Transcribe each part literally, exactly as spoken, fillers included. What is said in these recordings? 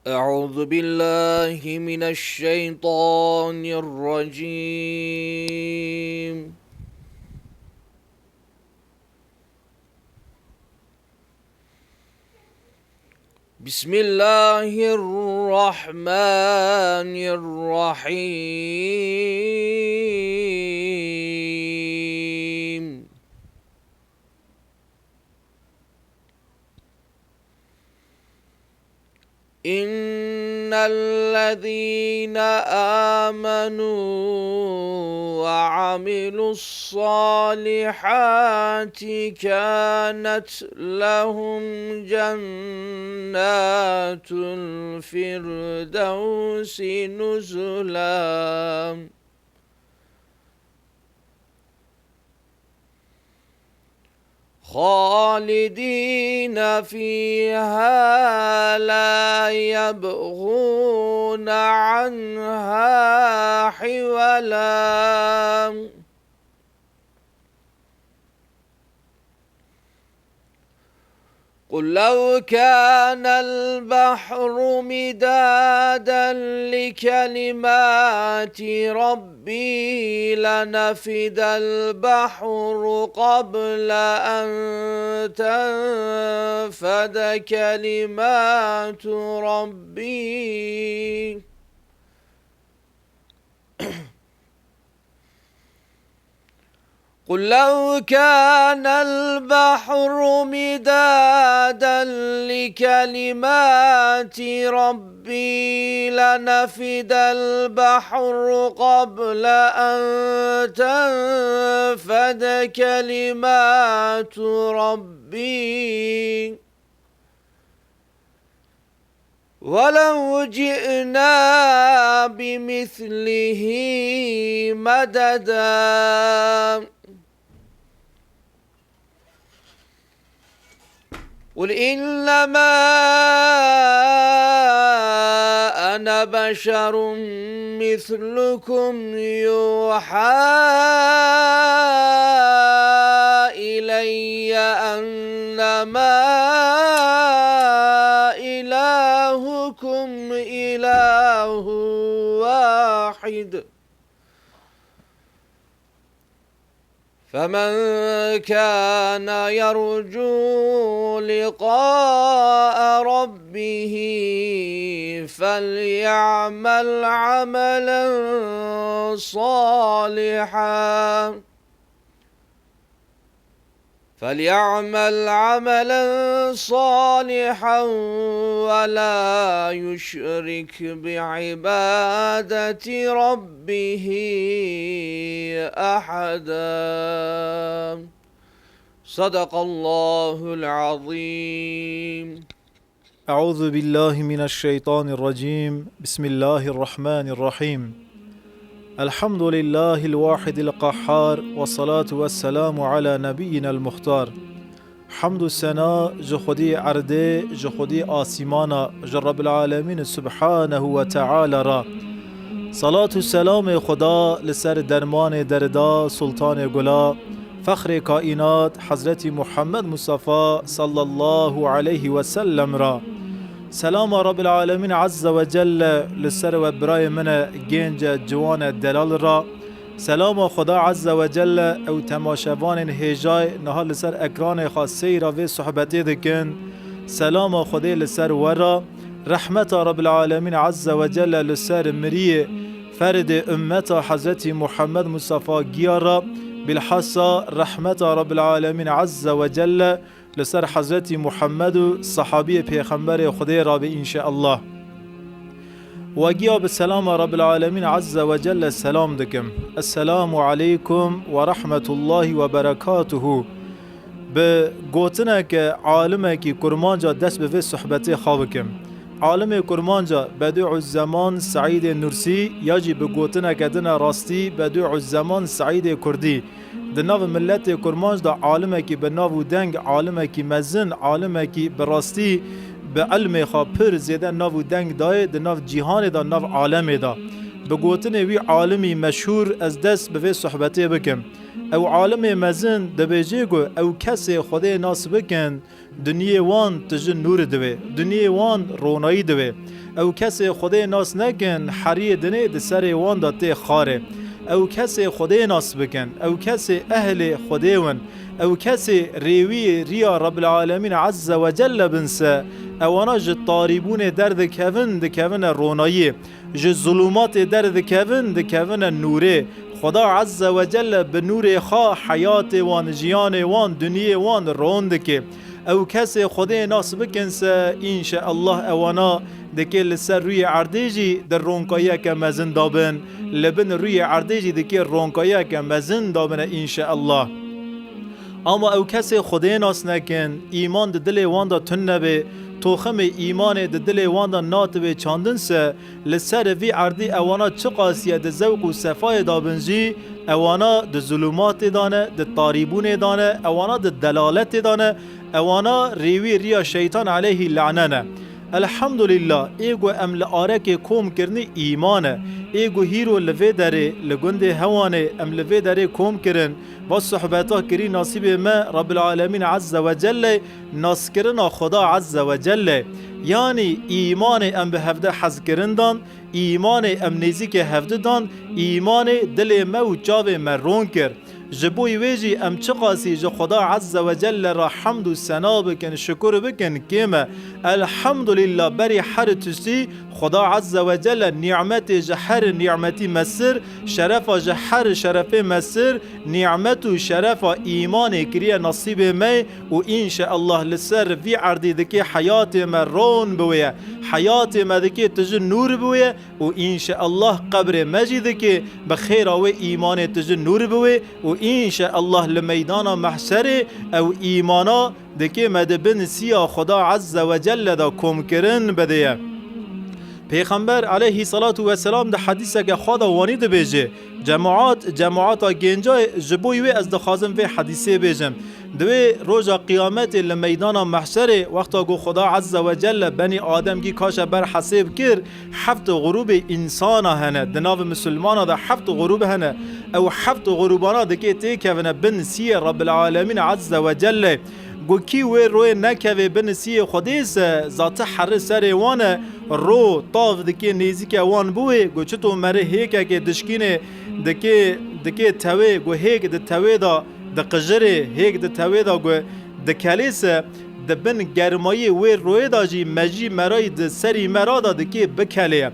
أعوذ بالله من الشيطان الرجيم. بسم الله الرحمن الرحيم. إن الذين آمنوا وعملوا الصالحات كانت لهم جنات الفردوس نزلا. خالدين فيها لا يبغون عنها حولا. قل لو كان البحر مدادا لكلمات ربي لنفد البحر قبل أن تنفد كلمات ربي. قل لو كان البحر مدادا لكلمات ربي لنفد البحر قبل أن تنفد كلمات ربي. ولو جئنا بمثله مددا. قل إنما أنا بشر مثلكم يوحى إلي أنما إلهكم إله واحد. فمن كان يرجو لقاء ربه فليعمل عملا صالحا، فليعمل عملا صالحا ولا يشرك بعبادة ربه أحدا. صدق الله العظيم. أعوذ بالله من الشيطان الرجيم. بسم الله الرحمن الرحيم. الحمد لله الواحد القهار، والصلاة والسلام على نبينا المختار. Hemd û sena ji Xwedî erdê, ji Xwedî asîmana, ji Rebbil Alemîn Subhanehu ve Teala re. Salat û selamê Xweda li ser dermanê derda, sultanê gula, fexrê kaînat, Hezretî Muhammed Mustafa sallallahu aleyhi ve sellem re. Selama Rebbil Alemîn Azze ve Celle li ser we birayê min e, gênc e, ciwan e, delal re. Selama Xweda Azze ve Celle ew temaşevanên hêjayê niha li ser ekranê xwe seyra vê sohbetê dikin. Selama Xwedê li ser we re. Rehmeta Rebbil Alemîn Azze ve Celle li ser miriyê ferdê ummeta Hezretî Muhammed Mustafa giya re. Bilhassa rehmeta Rebbil Alemîn Azze ve Celle li ser Hezretî Muhammed û sahabiyê Pêxemberê Xwedê rabe înşeallah. We giya bi selama Rebbil Alemîn Azze ve Celle selam dikim. Esselamu aleykum ve rahmetullahi ve berekatuhu. Bi gotineke alimekî kurmanca dest bi vê sohbetê xwe bikim. Alimê kurmanca Bediuzzeman Seîdê Nursî ya jî bi gotineke din e rastî Bediuzzeman Seîdê Kurdî. Di nav miletê kurmanc de alimekî bi nav û deng, alimekî mezin, alimekî bi rastî bi ilmê xwe pir zêde nav û deng dayê di nav cîhanê de, nav alemê de. Bi gotinê wî alimî meşhûr ez dest bi vê sohbetê bikim. Ew alimê mezin dibêjê ku ew kesê Xwedê nas bikin, dinyê wan tije nûrî dibe, dinyê wan ronayî dibe. Ew kesê Xwedê nas nekin, heriyê dinê di serê wan de tê xarê. Ew kesê Xwedê nas bikin, ew kesê ehlê Xwedê win, ew kesê rêwiyê riya Rebbil Alemîn Azze ve Celle bin se, ewana ji tarîbûnê derdikevin, dikevine ronayiyê. Ji zulûmatê derdikevin, dikevine nûrê. Xweda Azze ve Celle bi nûrê xwe heyatê wan, jiyanê wan, dinyê wan ron dike. Ew kesê Xwedê nas bikin se, înşeallah ewana dike li ser rûyê erdê jî di ronkayiyeke mezin dabin, li bin rûyê erdê jî dike ronkayiyeke mezin dabine înşeallah. Ama ew kesê Xwedê nas nekin, îman di dilê wan de tune be, toximê îmanê di dilê wan de natibe çandin se, li ser vî erdî ewana çiqasiye di zewq û sefayê de bin jî, ewana di zulûmatê de ne, di tarîbûnê de ne, ewana di delaletê de ne, ewana rêwî riya şeytan aleyhî lane ne. Elhamdulillah, ê ku em li arekê kom kirinî îman e. Ê ku hîro li vê derê, li gundê Hewanê em li vê derê kom kirin, va sohbeta kirî nasîbê me Rabbil Alemîn Azze ve Celle, naskirina Xweda Azze ve Celle. Yanî îmanê em bi hevde hezkirin dan, îmanê em nêzîkê hevdi dan, îmanê dilê me û çavê me ron kir. Ji bo wê jî em çiqasî ji Xweda Azze ve Celle re hemd û sena bikin, şukur bikin, kêm e. Elhamdulillah, berî her tiştî Xweda Azze ve Celle nîmetê ji her nîmetî mesir, şerefa ji her şerefê mesir, nîmet û şerefa îmanê kiriye nasîbê me û înşeallah li ser vî erdî dike heyatê me ron bi wê ye. Heyatê me dike tije nûr bi wê ye û înşeallah qebrê me jî dike bi xêra wê îmanê tije nûr bi wê û înşeallah li meydana mehşerê ew îmana dike me di bin siya Xweda Azze ve Celle de komkirin bideye. Pêxember aleyhî salatu weselam di hedîseke xwe de wanî dibêje, cemaat, cemaata gêncayê, ji bo wê ez dixwazim vê hedîsê bêjim. Di wê roja qiyametê li meydana mehşerê, wexta ku Xweda Azze ve Celle benî Ademgî kaşe ber hesêb kir, heft grûbê însana hene. Di nav misilmana de heft grûb hene. Ew heft grûbana dike têkevine bin siyê Rabbil Alemîn Azze ve Celle. Ku kî wê royê nekevê bin siyê Xwedê se, zati herri serê wan e, ro tav dike nêzîke wan biwê, ku çito meri hêkekê dişkînê dike, dike tewê, ku hêk di tewê de diqijirê, hêk di tewê de ku dikelê se, di bin germayê wê royê de jî mejî merayî di serî mera de dike bikelê.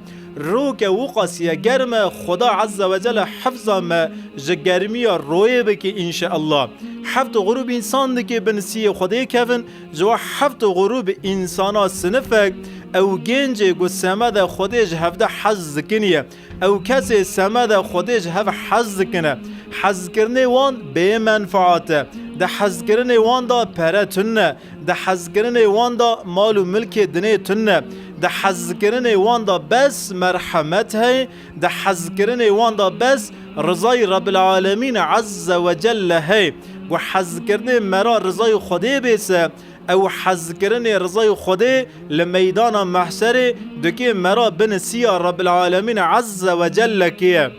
Roke wiqasî ye germ e, Xweda Azze ve Celle hifza me ji germiya royê bike înşeallah. Heft grûb însan dike bin siyê Xwedê kevin, ji we heft grûb însana sinifek, ew gêncê ku semede Xwedê ji hevde hez dikiniye. Ew kesê semede Xwedê ji hev hez dikine. Hezkirinê wan bê menfaat e. Di hezkirinê wan de pere tune. Di hezkirinê wan de mal û milkê dinê tune. Di hezkirinê wan de bes merhemet heye. Di hezkirinê wan de bes rizayî Rebbil Alemîn Azze ve Celle heye. Ku hezkirinê me ra rizayî Xwedê bê se, ew hezkirinê rizayê Xwedê li meydana mehşerê dikê me ra bin siya Rebbil Alemîn Azze ve Celle kiriye.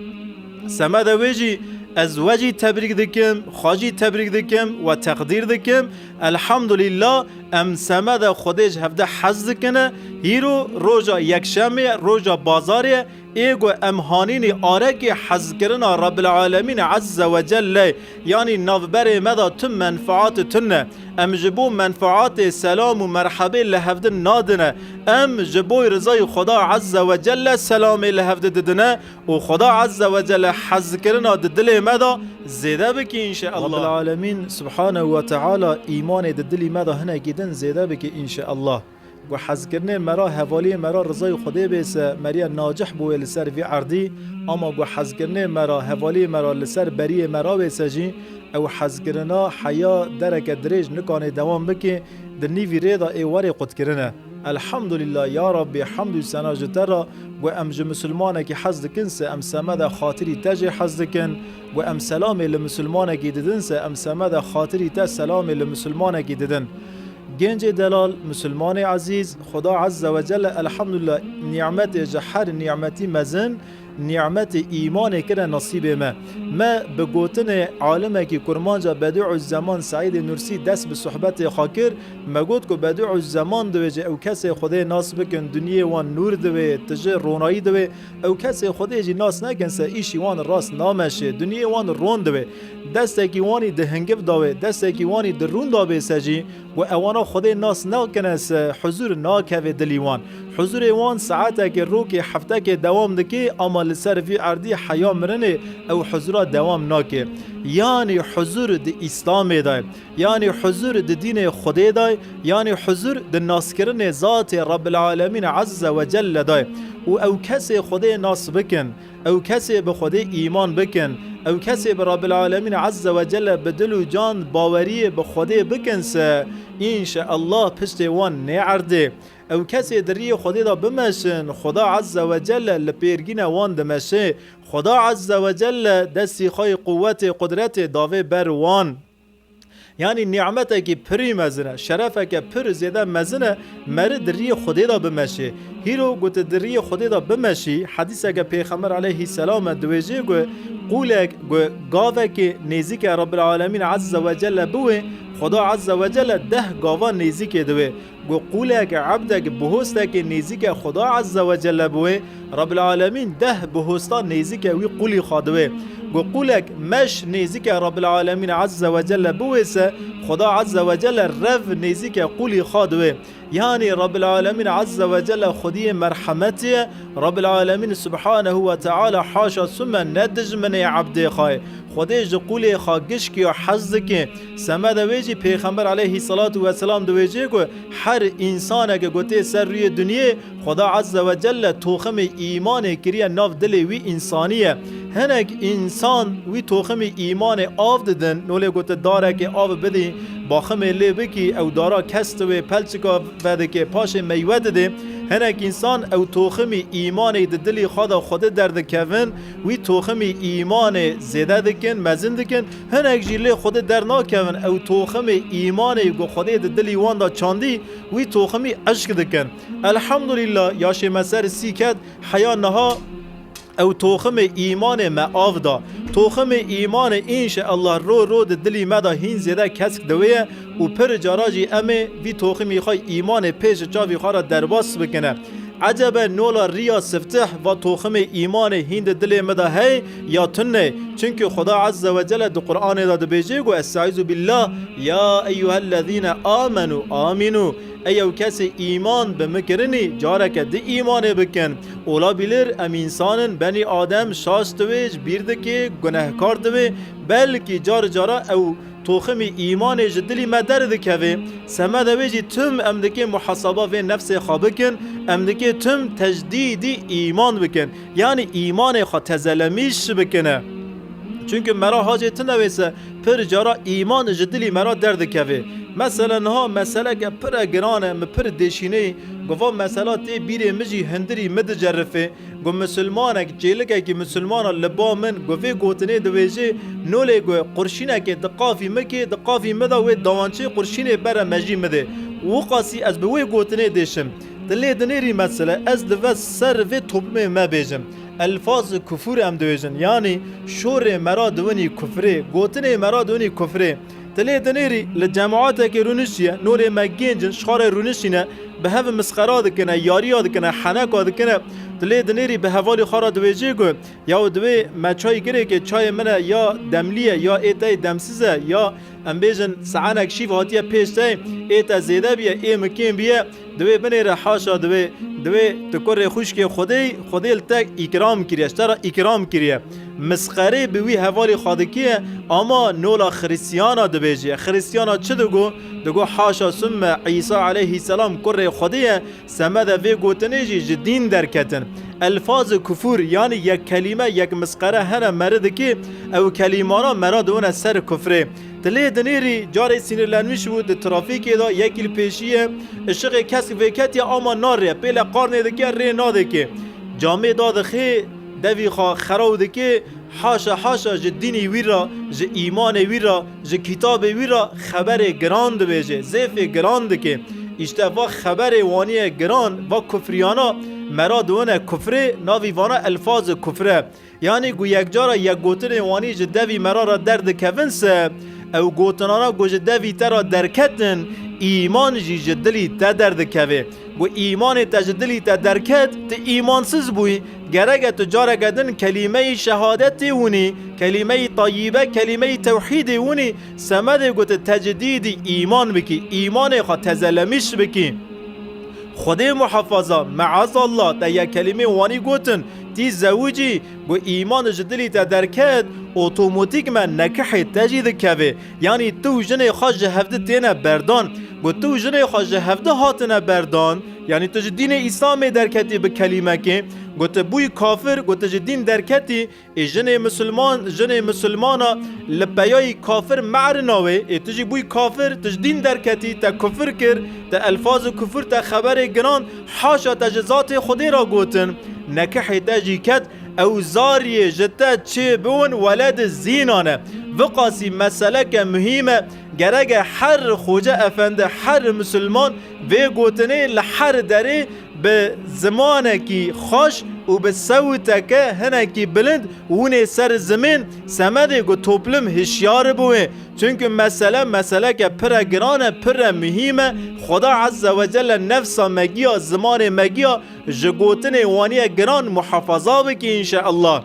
Semede wê jî ez we jî tebrîk dikim, xwe jî tebrîk dikim, we teqdîr dikim. Elhamdulillah, em semede Xwedê ji hevde hez dikine. Hîro roja yekşemê ye, roja bazarê ye. Ê ku em hanînî arekê hezkirina Rebbil Alemîn Azze ve Celle, yanî navberê me de tu menfaat tune. Em ji bo menfaatê selam û merhebê li hevdin nadine. Em ji bo rizayê Xweda Azze ve Celle selamê li hevdi didine û Xweda Azze ve Celle hezkirina di dilê me de zêde bike înşeallah. Rebbil Alemîn Subhanehu ve Teala îmanê di dilî me de hinekî din zêde bike înşeallah. Ku hezkirinê me ra hevaliyê me ra rizayê Xwedê bê se, meriye nacih bûye li ser vî erdî, ama ku hezkirinê me ra hevaliyê me ra li ser beriyê me ra bê se jî, ew hezkirina heya dereke dirêj nikanê dewam bike, di nîvî rê de ê werê qutkirine. Elhamdulillah, ya Rabbî, hemd û sena ji te ra, ku em ji misilmanekî hez dikin se, em semede xatirî te jê hez dikin, ku em selamê li misilmanekî didin se, em semede xatirî te selamê li misilmanekî didin. Gencê delal, misilmanê ezîz, Xuda Azze ve Celle, elhamdulillah, nîmetê ji her nîmetî mezin, nîmetê îmanê kire nasîbê me. Me bi gotinê alimekî kurmanca Bedîuzzeman Seîdê Nursî dest bi sohbetê xwe kir. Me got ku Bedîuzzeman diwêje ew kesê Xwedê nas bikin, dinyê wan nûr diwê, tije ronayî diwê. Ew kesê Xwedê jî nas nekin se îşî wan rast nameşê, dinyê wan ron diwê. Destekî wanî di hingiv dawê, destekî wanî di rûn dabê se jî, û ewana Xwedê nas nakine se huzur nakeve dilî wan. Huzurê wan saetekê, rokê, heftekê dewam dike, ama li ser vî erdî heya mirinê ew huzura dewam nake. Yanî huzur di Îslamê de, yanî huzur di dînê Xwedê de, yanî huzur di naskirinê zatê Rabbil Alemîn Azze ve Celle de. Û ew kesê Xwedê nas bikin, ew kesê bi Xwedê îman bikin, ew kesê bi Rabbil Alemîn Azze ve Celle bi dil û can baweriyê bi Xwedê bikin se, înşeallah piştê wan nê erdê. Ew kesê di riyê Xwedê de bimeşin, Xweda Azze ve Celle li pêrgîna wan dimeşe. Xweda Azze ve Celle destî xwe yê quwetê, qudretê davê ber wan. Yanî nîmetekî pirî mezin e, şerefeke pir zêde mezin e, meri di riyê Xwedê de bimeşê. Hîro ku tu di riyê Xwedê de bimeşî, hedîseke Pêxember aleyhisselam e, diwêjê ku qûlek ku gavekê nêzîke Rabbil Alemîn Azze ve Celle biwê, Xweda Azze ve Celle deh gava nêzîkê diwê. Ku qûlek, ebdek, bihostekê nêzîke Xweda Azze ve Celle biwê, Rabbil Alemîn deh bihosta nêzîke wî qûlî xwe diwê. Ku qûlek meş nêzîke Rabbil Alemîn Azze ve Celle biwê se, Xweda Azze ve Celle rev nêzîke qûlî xwe diwê. Yanî Rabbil Alemîn Azze ve Celle Xwediyê merhemetê ye, Rabbil Alemîn Subhanehu ve Teala haşa summe ne dijminê ebdê xwe ye. Xwedê ji qûlê xwe gişkî ya hez dike. Semede wê jî Pêxember aleyhissalatu vesselam diwêjê ku her însaneke ku tê ser rûyê dinyê, Xweda Azze ve Celle toximê îmanê kiriye nav dilê wî însanî ye. Hinek însan wî toximê îmanê av didin, nolê ku tu darekê av bidî, baximê lê bikî, ew dara kes diwê, pelçika vedike, paşê meywe didê. Hinek însan ew toximî îmanê di dilî xwe de Xwedê derdikevin, wî toximî îmanê zêde dikin, mezin dikin, hinek jî lê Xwedê dernakevin, ew toximê îmanê ku Xwedê di dilî wan de çandî, wî toximî eşk dikin. Elhamdulillah, yaşê me ser sî ket, heya niha ew toximê îmanê me av da. Toximê îmanê înşeallah ro ro di dilî me de hîn zêde kesk diwê ye û pir cara jî em ê vî toximî xwe îmanê pê ji çavî xwe re derbas bikine. Ecebe nola riya siftih va toximê îmanê hîn di dilê me de hey ya tune? Çimkî Xweda Azze ve Celle di Qur'anê de dibêje ku, Estaizu billah, ya eyyuhellezîne amenu aminu. Ey ew kesê îman bi min kirinî, careke di îmanê bikin. Olabilir em însan in, benî Adem şaş diwê, ji bîr dikê, gunehkar diwê, belkî car cara ew toximî îmanê ji dilî me derdikeve. Semede wê jî tim em dikê muhaseba vê nefsê xwe bikin, em dikê tim tecdîdî îman bikin. Yanî îmanê xwe tezelemîş bikine. Çimkî mera hacê tune wê se pir cara îman ji dilî mera derdikeve. Mesela niha meseleke pire giran e, min pir dêşînê, gova mesela tê bîrê min jî hindirî min dicerifê. Ku misilmanek, çêlikekî misilmana li ba min, ku vê gotinê dibêje, nolê ku qurşînekê di qafî min kê, di qafî min de wê dawançê qurşînê bere mejî min dê. Wiqasî ez bi wê gotinê dêşim. Ti lê dinêrî mesele, ez li ve ser vê toplumê me bêjim. Elfaz kufur em dibêjin. Yanî şorê mera diwinî kufrê, gotinê mera diwinî kufrê. Ti lê dinêrî li cemaetekê rûniştiye, nolê me gênc in, ji xwe re rûniştîne, bi hev misqera dikine, yariya dikine, heneka dikine. Ti lê dinêrî bi hevalî xwe re dibêjê ku, yaw divê me çay girêke, çayê min e ya demlî ye, ya ê te yê demsiz e, ya em bêjin saenek şîv hatiye pêş te, ê te zêde biye, ê min kêm biye. Divê binêre, haşa, divê, divê tu kurê xwişkê Xwedê yî, Xwedê li te îkram kiriye, ji te re îkram kiriye. Misqerê bi wî hevalî xwe dikî, ama nola Xirîstiyana dibêjî. Xirîstiyana çi digo? Digo, haşa summe, Îsa aleyhîselam kurê Xwedê ye, semede vê gotinê jî ji dîn derketin. Elfazê kufur, yanî yek kelîme, yek misqere hene meri dikî, ew kelîmana mera diwine ser kufrê. Ti lê dinêrî, carê sinirlenmiş bû, di trafîkê de yekî li pêşî ye, ışiqê kesk vêketiye ama nariye, pê leqarnê dike, rê nadike. Camê dadixê, devî xwe xeraw dike, haşa haşa ji dînî wî re, ji îmanê wî re, ji kitabê wî re xeberê giran dibêje, zêfê giran dike. Îşte va xeberê wanî ye giran, va kufriyana mera diwine kufrê, navî vana elfazê kufre. Yanî ku yekcara yekgotinê wanî ji devî mera re derdikevin se, ew gotinana ku ji devî te re derketin, îman jî ji dilî te derdikeve. Ku îmanê te ji dilî te derket, tu îmansiz bûyî. Gerek e tu careke din kelîmeyî şehadetê winî, kelîmeyî tayîbe, kelîmeyî tewhîdê winî, semedê ku tu tecdîdî îman bikî, îmanê xwe tezelemîş bikî. Xwedê muhafaza, meazallah, te yek kelîmê wanî gotin, tî zewicî, ku îman ji dilî te derket, otomotîkmen nekihê te jî dikeve. Yanî tu û jinê xwe ji hevdi têne berdan. Ku tu û jinê xwe ji hevdi hatine berdan, yanî tu ji dînê Îslamê derketî bi kelîmekê, ku tu bûyî kafir, ku tu ji dîn derketî, ê jinê misilman, jinê misilmana li peyayî kafir me'rina wê, ê tu jî bûyî kafir, tu ji dîn derketî, te kufir kir, te elfazê kufir, te xeberê giran, haşa te ji zatê Xwedê re gotin, nekihê te jî ket, ew zariyê ji te çê biwin weled zînan e. Viqasî meseleke muhîm e, gerek e her xoce efendi, her misilman vê gotinê li her derê bi zimanekî xweş û bi sewteke hinekî bilind winê ser zimên, semedê ku toplum hişyar bûye. Çunku mesele meseleke pire giran e, pire muhîm e. Xweda Azze ve Celle nefsa me giya, zimanê me giya ji gotinê waniye giran muhafaza bike înşeallah.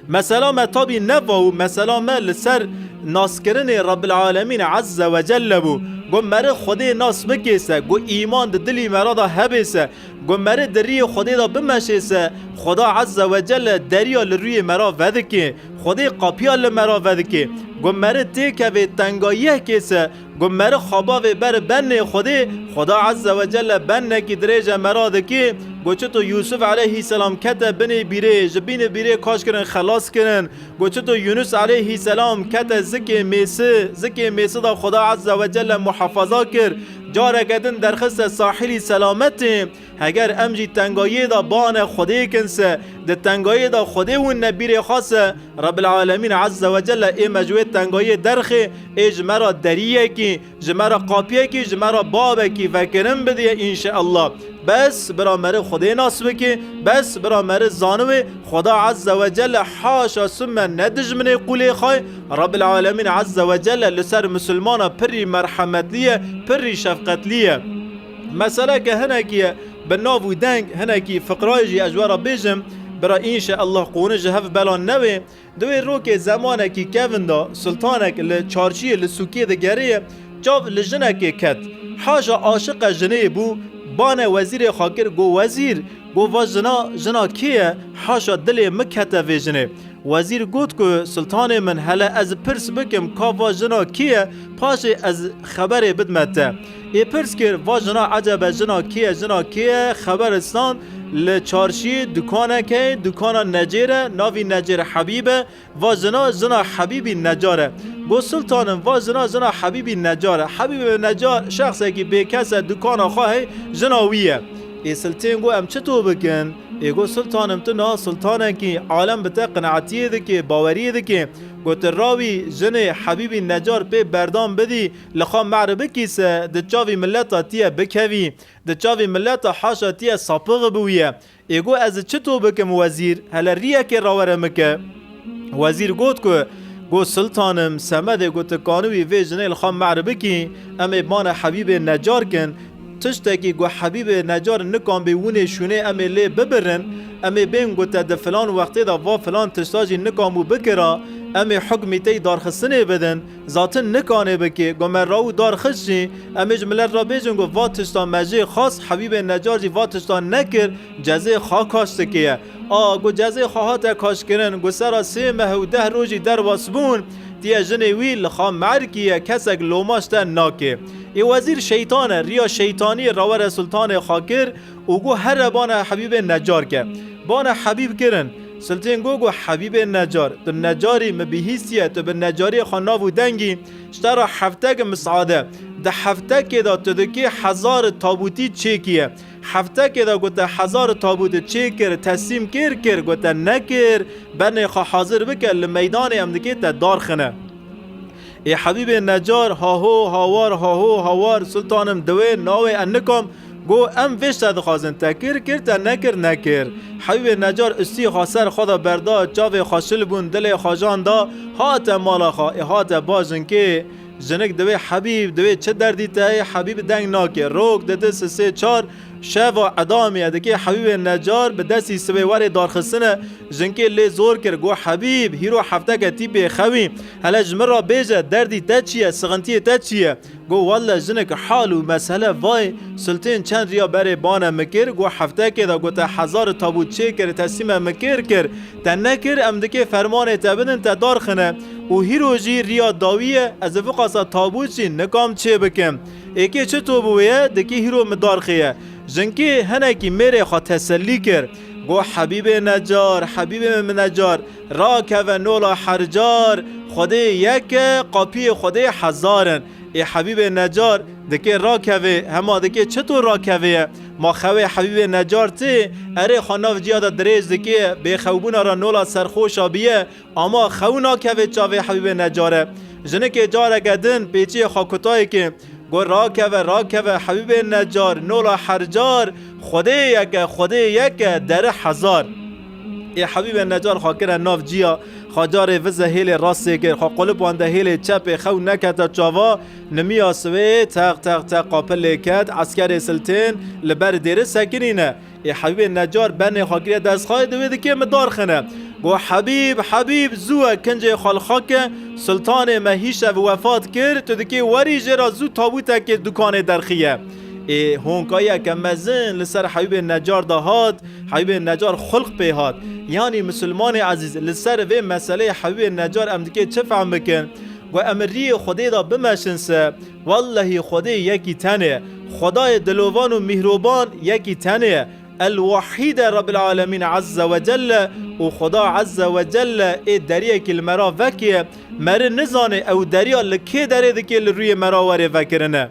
Mesela me tabî neva û mesela me li ser naskirinê Rebbil Alemîn Azze ve Celle bû. Got meri Xwedê nas bikê se, got îman di dilî me re de hebê se, got meri di riyê Xwedê de bimeşê se, Xweda Azze ve Celle deriya li rûyê me re vedikê, Xwedê qapiya li me re vedikê. Got meri têkevê tengayiyekê se, Got meri xabavê ber bennê Xwedê, Xweda Azze ve Celle bennekî dirêje mera dikê. Got çito Yûsuf aleyhîselam kete binê bîrê, ji bînê bîrê kaş kirin, xelas kirin. Got çito Yûnus aleyhîselam kete zikê mêsi, zikê mêsi da Xweda Azze ve Celle muhafaza kir. Careke din derxiste sahilî selametê. Heger em jî tengayiyê da bane Xwedê kin se, di tengayiyê da Xwedê winne bîrê xwe se, Rebbil Alemîn Azze ve Celle ê me ji wê tengayiyê derxê, ê ji me re deriyekî, ji me re qapiyekî, ji me re babekî vekirin bidiye înşeallah. Bes bira meri Xwedê nas bikê, bes bira meri zaniwê Xweda Azze ve Celle haşa summe ne dijminê qûlê xwe, Rebbil Alemîn Azze ve Celle li ser misilmana pirî merhemetlî ye, pirî şefqetlî ye. Meseleke hinekî ye, bi nav û deng hinekî fiqrayê jî ez we re bêjim, bira înşeallah qûni ji hev bela newê. Di wê rokê zemanekî kevin de, sultanek li çarşiyê li sûkê digeriye, çav li jinekê ket. Haşa aşiqe jinê bû, bane wezîrê xwe kir, got, Wezîr, got, va jina, jina kê ye? Haşa dilê min kete vê jinê. Wezîr got ku, Sultanê min, hele ez pirs bikim ka va jina kê ye, paşê ez xeberê bidme te. Ê pirs kir, va jina ecebe jina kê ye, jina kê ye? Xeberistan li çarşiyê dukanek heye, dukana Necêr e, navî Necêr Hebîb e. Va jina, jina Hebîbî Necar e. Got, Sultanim, va jina, jina Hebîbî Necar e. Hebîbê Necar şexsekî bêkes e, dukana xwe heye, jina wî ye. Ê siltên got, Em çito bikin? Ê got, Sultanim, tu niha sultanekî, alem bi te qinaetiyê dike, baweriyê dike. Got, Tu rawî jinê Hebîbî Necar pê berdan bidî, li xwe mehr bikî se, di çavî mileta tiye bikevî, di çavî mileta haşa tiye sapix bûye. Ê got, Ez çito bikim wezîr? Hele riyekê rawere min ke. Wezîr got ku, got, Sultanim, semedê got, tu kanû wî vê jinê li xwe mehr bikî, em ê bana Hebîbê Necar kin. Tiştekî ku Hebîbê Necar nikan bê winê şûnê em ê lê bibirin, em ê bên ku te di filan wextê de va filan tişta jî nikan bû bikira, em ê hukmî tey darxistinê bidin, zatin nikanê bikê, ku me raw û dar xist jî, em ê ji milet re bêjin ku va tişta me jê xwest, Hebîbê Necar jî va tişta nekir, cezê xwe kaş dike ye. A, ku cezê xwe hate kaşkirin, ku sera sê meh û deh rojî derbas bûn, tiye jinê wî li xwe merkî ye, kesek loma ji te nake. Ê wezîr şeytan e, riya şeytaniyê rawere sultanê xwe kir û got, Here bana Hebîbê Necar ke. Bana Hebîb kirin. Sultên got, got, Hebîbê Necar, tu Necarî, min bihîstiye, tu bi Necariyê xwe nav û dengî, ji te re heftek misade. Di heftekê de tu dikê hezar tabûtî çêkiye. Heftekê de ku te hezar tabût çêkir, teslîm kir, kir, ku te nekir, benê xwe hazir bike, li meydanê em dikê te darxine. Ê Hebîbê Necar, haho, hawar, haho, hawar, sultanim diwê, nawê, en nikam, go, em vê şte dixwazin, te kir, kir, te nekir, nekir. Hebîbê Necar ustî xwe ser xwe de berda, çavê xwe şil bûn, dilê xwe jan da, hate mala xwe, ê hate ba jinkê. Jinik diwê Hebîb, diwê çi derdî te heye, Hebîb deng nake. Rok didi sisê çar, şeva edamê ye, dikê Hebîbê Necar bi destî sibê werê darxistine, jinkê lê zor kir, go, Hebîb, hîro hefteke tî bêxewî, hele ji min re bêje, derdî te çi ye, sixintiyê te çi ye? Go, welle jinik, hal û mesele vay, sultên çend riya berê bane min kir, go, heftekê de, go, te hezar tabût çêkir, teslîme min kir kir, te nekir, em dikê fermanê te bidin, te darxine. Û hîro jî riya dawî ye, ez ê viqasa tabût jî nikam çê bikim. Êkê çi to bûye, dikê hîro min darxiye. Jinkê hinekî mêrê xwe tesellî kir. Go, Hebîbê Necar, Hebîbê min Necar, rakeve nola her car, Xwedê yek e, qapiyê Xwedê hezar in. Ê Hebîbê Necar, dikê rakevê, hema dikê çi to rakevê ye? Ma xewê Hebîbê Necar tê, erê xwe nav ciya de dirêj dikê, bêxewbûna re nola serxoşa biye, ama xew nakevê çavê Hebîbê Necar e. Jinikê careke din pêçiyê xwe kutayê ke, go, rakeve, rakeve, Hebîbê Necar, nola her car, Xwedê yek e, Xwedê yek e, deri hezar. Ê Hebîbê Necar xwe kire nav ciya, xwe carê vize hêlê rastê kir, xwe qulip wende hêlê çepê, xew nekete çava, nimiya sibê, teq, teq, teq, qapilê ket, eskerê siltên li ber dêrî sekinîne. Ê Hebîbê Necar benê xwe kiriye destxayê, di wê dikê min darxine. Go, Hebîb, Hebîb, zû we kincê xwe li xwe ke, sultanê me hîşev wefat kir, tu dikê werî jê re zû tabûtekê dukanê derxiye. Ê honkayiyeke mezin li ser Hebîbê Necar de hat, Hebîbê Necar xulq pê hat. Yanî misilmanê ezîz, li ser vê meseleyê Hebîbê Necar em dikê çi fehm bikin? Go, em riyê Xwedê de bimeşin se, wellehî Xwedê yekî tenê ye. Xwedayê dilovan û mîhroban yekî tenê ye. El-Wahîd e Rabbil Alemîn Azze ve Celle û Xuda Azze ve Celle ê deriyekî li me ra vekê, meri nizanê ew deriya li kê derê dikê li rûyê me ra werê vekirine.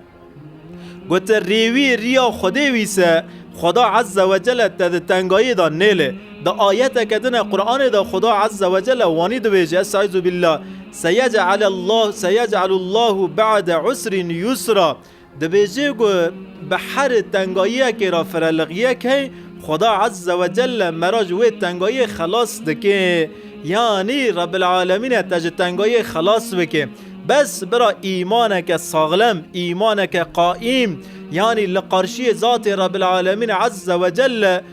Gote, rêwî riya Xwedê wî se, Xuda Azze ve Celle te di tengayê de nêlê. Di ayeteke din e Qur'anê de Xuda Azze ve Celle wanî dibêje, Estaizu billah, seyec'elallah-, seyec'elullahu ba'de usrin yusra. Dibêje ku bi her tengayiyekê re fireliqiyek hey, Xuda Azze ve Celle me ra ji wê tengayiyê xelas dike. Yanî Rebbil Alemîn e te ji tengayiyê xelas bike. Bes bira îmaneke saxlem, îmaneke qaîm, yanî li qarşiyê zatê Rebbil Alemîn Azze ve Celle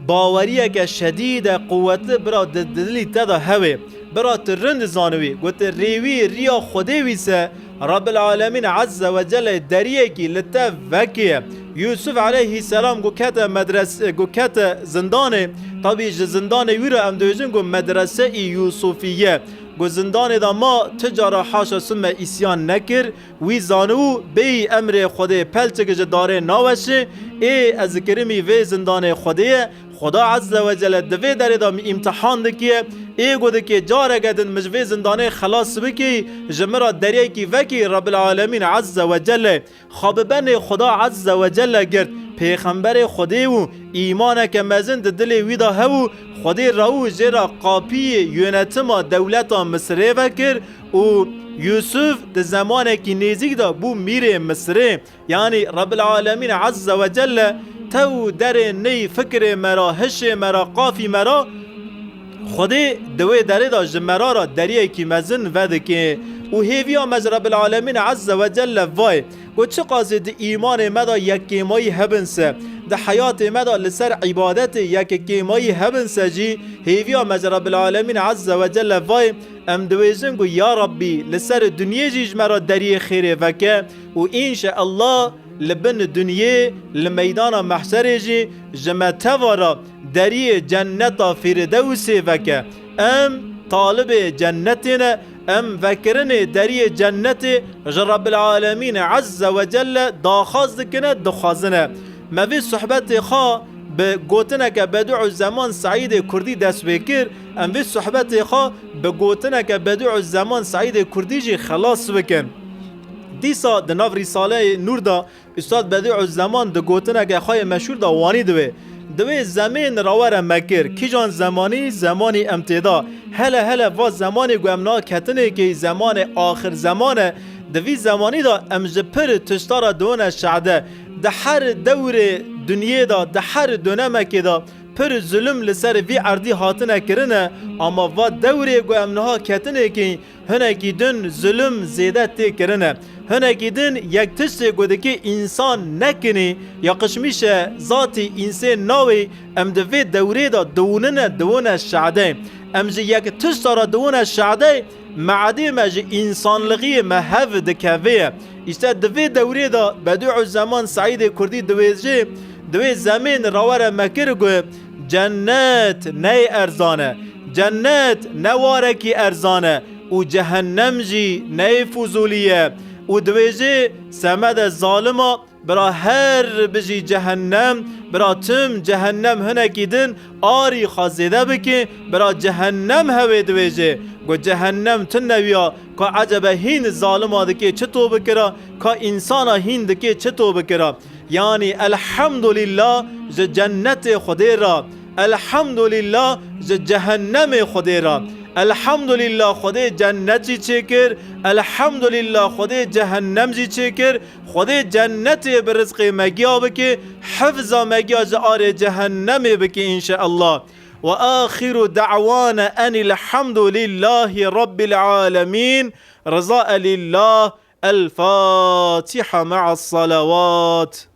baweriyeke şedîd e, quwetli bira di, di dilî te de hewê. Bira tu rind zanibî, gote, rêwî riya Xwedê wî se, Rabbil Alemîn Azze ve Celle deriyekî li te vekê. Yusuf aleyhisselam ku kete medres-, ku kete zindanê, tabî ji zindanê wî re em dibêjin ku medrese-î Yusufiye. Ku zindanê de ma ti cara haşa summe îsyan nekir, wî zanibû bêyî emrê Xwedê pelçik ji darê naweşê, ê ez kirimî vê zindanê Xwedê ye, Xuda Azze ve Celle di vê derê de min îmtihan dikiye, ê ku dikê careke din min ji vê zindanê xelas bikî, ji min re deriyekî vekî Rabbil Alemîn Azze ve Celle. Xwe bi benê Xuda Azze ve Celle girt, pêxemberê Xwedê bû, îmaneke mezin di dilê wî de hebû, Xwedê rewû jê re qapiyê yönetima dewleta Misirê vekir û Yusuf di zemanekî nêzîk de bû mîrê Misirê. Yanî Rebbil Alemîn Azze ve Celle tew derê ney fikrê me ra, hişê me ra, qafî me ra, Xwedê di wê derê de ji me ra re deriyekî mezin vedike. Û hêviya me ji Rebbil Alemîn Azze ve Celle vay, ku çiqasê di îmanê me de yekkêmayî hebin se, di heyatê me de li ser îbadetê yekkêmayî hebin se jî, hêviya me ji Rebbil Alemîn Azze ve Celle vay, em dibêjin ku ya Rabbî li ser dinyê jî ji me re deriyê xêrê veke û înşeallah li bin dinyê, li meydana mehşerê jî ji me teva re deriyê cenneta Fîrdewsê veke. Em talibê cennetê ne, em vekirinê deriyê cennetê ji Rebbil Alemîn Azze ve Celle daxwaz dikine, dixwazine. Me vê sohbetê xwe bi gotineke Bedi'u Zeman Seîdê Kurdî dest pê kir, em vê sohbetê xwe bi gotineke Bedi'u Zeman Seîdê Kurdî jî xelas bikin. Dîsa di nav Rîsaleyê Nûr de Ustad Bedi'u Zeman di gotineke xwe yê meşhûr de wanî dibe. Divê zemên rawere me kir. Kîjan zemanî? Zemanî em tê da. Hele hele va zemanê ku em niha ketinê kê zemanê axir zeman e. Di vî zemanî de em ji pir tişta re diwine şehde. Di her dewrê dinyê de, di her dönemekê de pir zulm li ser vî erdî hatine kirine, ama va dewrê ku em niha ketinê kê, hinekî din zulm zêde tê kirine. Hinekî din yek tiştê ku dikê însan nekinî, yakışmîşe zatî însê nawê, em di vê dewrê de diwinine, diwine şehde. Em ji yek tişta re diwine şehde, meedê me ji însanlixiyê me hev dikeve ye. Îşte di vê dewrê de Bedîûzzeman Seîdê Kurdî diwêjê, divê zemên rawere me kir ku cennet ney erzan e. Cennet ne warekî erzan e. Û cehennem jî neyê fuzûlî ye. Û dibêje, semede zalima, bira her bijî cehennem, bira tim cehennem hinekî din arî xwe zêde bike, bira cehennem hewê dibêje. Got, cehennem tune wiya, ka ecebe hîn zalima dikê çito bikira, ka însana hîn dikê çito bikira. Yanî elhamdulillah ji cennetê Xwedê re, elhamdulillah ji cehennemê Xwedê re. Elhamdulillah Xwedê cennet jî çêkir, elhamdulillah Xwedê cehennem jî çêkir. Xwedê cennetê bi rizqê me giya bike, hifza me giya ji arê cehennemê bike înşeallah. Ve axiru da'wana enil hamdu lillahi rabbil alemin. Rıza elillah. El Fatiha ma'as salavat.